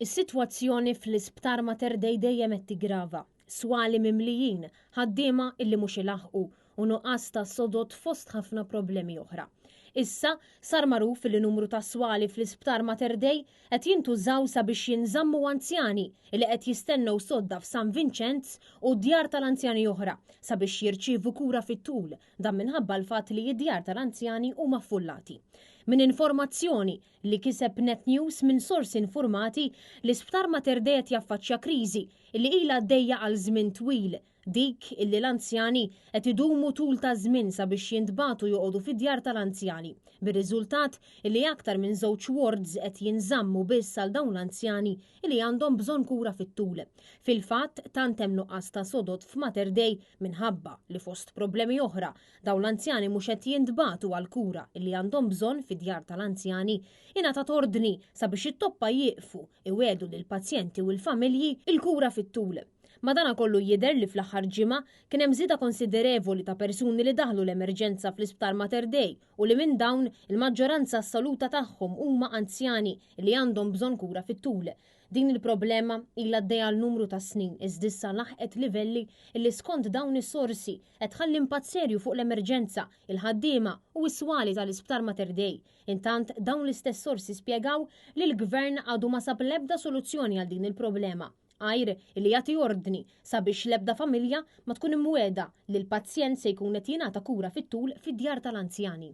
Is-sitwazzjoni fl-Isptar Mater Dei dejjem qed tiggrava. Swali mimlijin, ħaddiema illi mhux ilaħħqu u nuqqas ta' sodod fost ħafna problemi oħra. Issa, sar magħruf illi numru ta' swali fl-Isptar Mater Dei qed jintużaw sabiex jinżammu anzjani illi qed jistennew sodda f'San Vinċenz u djar tal-anzjani oħra sabiex jirċievu kura fit-tul, dan minħabba l-fatt li d-djar tal-anzjani huma ffullati. Minn informazzjoni li kiseb Net News minn sorsi infurmati, l-Isptar Mater Dei qed jaffaċċja kriżi li ilha għaddejja għal żmien twil, dik illi l-anzjani qed idumu tul ta' żmien sabiex jintbagħtu joqogħdu fid-djar tal-anzjani, bir-riżultat illi aktar minn żewġ wards qed jinżammu biss għal dawn l-anzjani illi għandhom bżonn kura fit-tul. Fil-fatt, tant hemm nuqqas ta' sodod f'Mater Dei minħabba li fost problemi oħra Dawn l-anzjani mhux qed jintbagħtu għall-kura li għandhom bżonn fid-djar tal-anzjani, ingħatat ordni sabiex it-tobba jieqfu iwiegħdu lill-pazjenti u l-familji l-kura fit-tul. Madanakollu jidher li fl-aħħar ġimgħa kien hemm żieda konsiderevoli ta' persuni li daħlu l-emerġenza fl-Isptar Mater Dei u li minn dawn il-maġġoranza assoluta tagħhom huma anzjani li għandhom bżonn kura fit-tul. Din il-problema ilha għaddejja għal numru ta' snin iżda issa laħqet livelli li skont dawn is-sorsi qed tħalli impatt serju fuq l-emerġenza, il-ħaddiema u s-swali tal-Isptar Mater Dei. Intant, dawn l-istess sorsi spjegaw li l-Gvern għadu ma sab l-ebda soluzzjoni għal din il-problema, għajr li jagħti ordni sabiex l-ebda familja ma tkun imwiegħda li l-pazjent se jkun qed jingħata kura fit-tul fid-djar tal-anzjani.